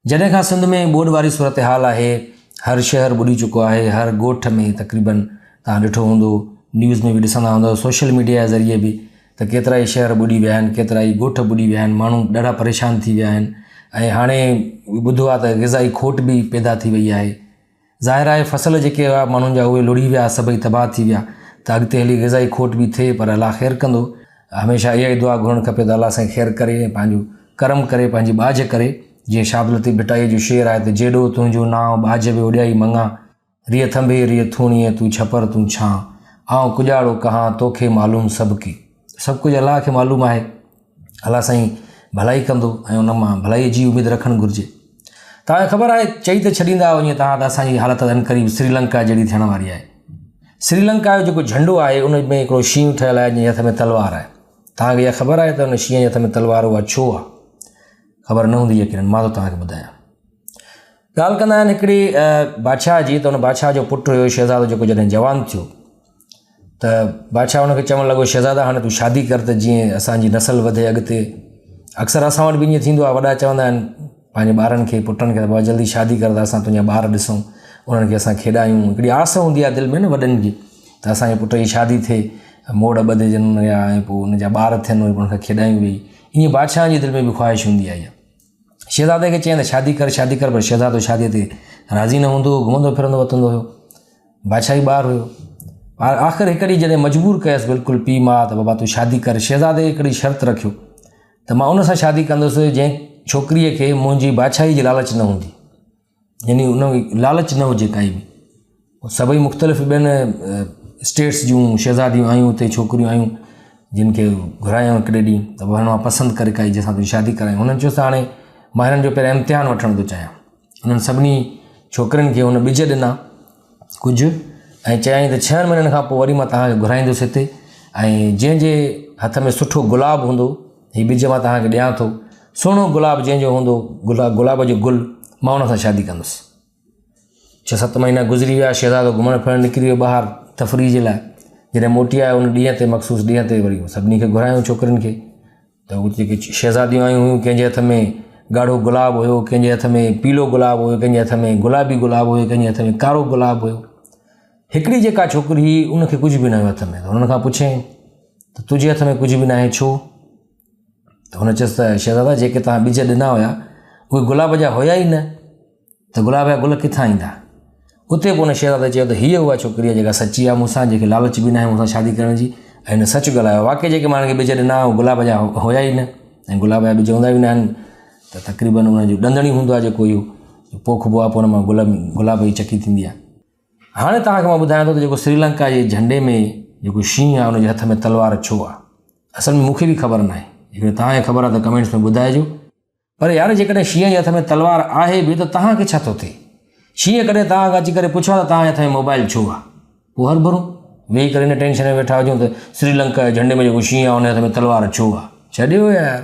جڏهن کان سنڌ ۾ ٻوڏ واري صورتحال آهي، هر شهر ٻڏي چڪو آهي، هر ڳوٺ ۾ تقريبن توهان ڏٺو هوندو، نيوز ۾ به ڏسندا هوندؤ، سوشل ميڊيا جي ذريعي به ته ڪيترائي شهر ٻڏي ويا آهن، ڪيترائي ڳوٺ ٻڏي ويا آهن، ماڻهو ڏاڍا پريشان ٿي ويا آهن ۽ هاڻي ٻڌو آهي ته غذائي کوٽ به پيدا ٿي وئي آهي. ظاهر آهي فصل جيڪي هئا ماڻهن جا اهي لڙهي ويا، سڀئي تباهه ٿي ويا ته اڳتي هلي غذائي کوٽ به ٿئي پر الله خير ڪندو. هميشه اها ئي دعا گهرڻ کپي ته الله سائين خير ڪري ۽ پنهنجو ڪرم ڪري پنهنجي ٻاجهه ڪري. جيئن شاهه عبداللطيف ڀٽائيء جو شعر آهي ته جيڏو تنهنجو نانء ٻاجهه به اوڏيائي مڱان، ريء ٿنڀي ريء ٿوڻيء تون ڇپر تون ڇانء، آئون ڪڄاڙو ڪهان توکي معلوم سڀڪي. سڀ ڪجهه الله کي معلوم آهي. الله سائين ڀلائي ڪندو ۽ ان مان ڀلائيء جي اميد رکڻ گهرجي. توهان کي خبر آهي چئي ته ڇڏيندا آهيو ائين توهان ته اسان جي حالت ان قريب سري لنڪا جهڙي ٿيڻ واري آهي. سري لنڪا جو جيڪو جهنڊو آهي ان ۾ هڪڙو شينهن ٺهيل آهي جنهن جي هٿ ۾ تلوار آهي. توهان کي اها خبر آهي ته ان شينهن جي هٿ ۾ تلوار اها ڇو آهي؟ خبر نه هوندي يقينن مان ٿو توهان کي ٻڌايان. ڳالهه ڪندا آهن هڪڙي بادشاهه جي ته ان بادشاهه جو پٽ هيو شهزادو جيڪو جڏهن جوان ٿيو ته بادشاهه هن کي چوڻ لڳو شهزادا هاڻي تون شادي ڪر ته جيئن اسانجي نسل وڌي اڳتي اڪثر اسان وٽ به ائين ٿيندو آهي وڏا چوندا آهن پنهنجي ٻارن کي پٽن کي ته بابا جلدي شادي ڪر ته اسان تنهنجا ٻار ڏسون انهن کي اسان کيڏايون هڪڙي آس هوندي آهي دل ۾ نه وڏن جي ته اسانجي پٽ جي شادي ٿئي موڙ ٻڌجن ان جا ۽ پوء ان جا ٻار ٿين وري انهن کي کيڏايون ويهي ائين بادشاهن جي دل ۾ به خواهش هوندي آهي اها شهزادي کي چيائين ته شادي ڪر شادي ڪر پر شهزادو شاديء تي راضي نه هوندو هو گهمندو ڦرندو وتندو هيو بادشاهي ٻار هيو آخر هڪ ڏينهن جڏهن مجبور ڪيس بلڪل پيء ماء ته بابا تون شادي ڪر شهزادي هڪڙي شرط رکيو ته مان ان سان شادي ڪندس جنهن ڇوڪريء کي منهنجي بادشاهي جي لالچ نه هوندي يعني ان لالچ نه هجي ڪائي به سڀئي مختلف ٻين اسٽيٽس جون شهزاديون آيون اتي ڇوڪريون آيون جن کي گهرايائون هڪڙي ڏينهن ته هنن مان پسند ڪري ڪائي جنهن سان تنهنجي شادي ڪرايون هنن چيس ته هاڻي مان هنن جو پهريان امتحان وٺڻ ٿو چاهيان انهن سڀني ڇوڪرين کي هن ٻج ڏنا ڪجهه ۽ چيائين ته ڇهن مهينن کان پوء وري مان توهان کي گهرائيندس هتي ۽ جنهن جي هٿ ۾ سٺو گلاب هوندو هي ٻج مان توهان کي ڏيان ٿو سهڻو گلاب جنهن جو هوندو گلاب گلاب جو گل مان ان سان شادي ڪندس ڇهه ست مهينا گذري ويا شهزادو گهمڻ ڦرڻ نڪري ويو ٻاهر تفريح جي لاء جڏهن موٽي آيو ان ڏينهن تي مخصوص ڏينهن تي وري سڀني کي گهرايو ڇوڪرين کي ته هو جيڪي شهزاديون آيون هيون ڪنهن جي هٿ ۾ ڳاڙهو گلاب هيو ڪنهن جي هٿ ۾ پيلو گلاب هيو ڪنهن جي هٿ ۾ گلابي گلاب هيو ڪنهن جي هٿ ۾ ڪارو گلاب هيو هڪڙي جيڪا ڇوڪري هئي ان کي ڪجهه به نه هيو هٿ ۾ ته هنن کان پڇيائين ته تنهنجي هٿ ۾ ڪجهه به ناهي ڇو ته هن چيس ته شهزادا جيڪي توهان ٻج ڏنا هيا اهي گلاب جا هيا ئي نه ته گلاب جا گل ڪٿان ايندا اتي پوء ان شهزادي چيو ته هيء اها ڇوڪري آهي جيڪا سچي آهي مون سان جنهن کي لالچ به ناهي مون سان شادي ڪرڻ جي ۽ هن سچ ڳالهايو واقعي جيڪي مان هن کي ٻج ڏنا اهي گلاب جا هيا ئي نه ۽ گلاب جا ٻج هوندا به نه آهن ته تقريبن ان جو ڏندڻي هوندو آهي جيڪو اهو پوکبو آهي پوء ان مان گل گلاب جي چڪي ٿيندي آهي هاڻي توهان کي مان ٻڌايان ٿو ته جيڪو سريلنڪا جي جهنڊي ۾ جيڪو شينهن آهي ان جي هٿ ۾ تلوار ڇو آهي اصل ۾ مون کي به خبر ناهي جيڪڏهن توهان کي خبر آهي ته ڪمينٽس ۾ ٻڌائجو پر يار جيڪڏهن شينهن جي هٿ ۾ تلوار آهي به ته توهان کي ڇا ٿو ٿئي؟ شينهن ڪڏهن توهان کان اچي ڪري پڇيو آهي ته توهان جي هٿ ۾ موبائل ڇو آهي؟ پوء هرڀرو ويهي ڪري ان ٽينشن ۾ ويٺا هجون ته سري لنڪا جي جهنڊي ۾ جيڪو شينهن آهي ان جي هٿ ۾ تلوار ڇو آهي؟ ڇڏيو يار.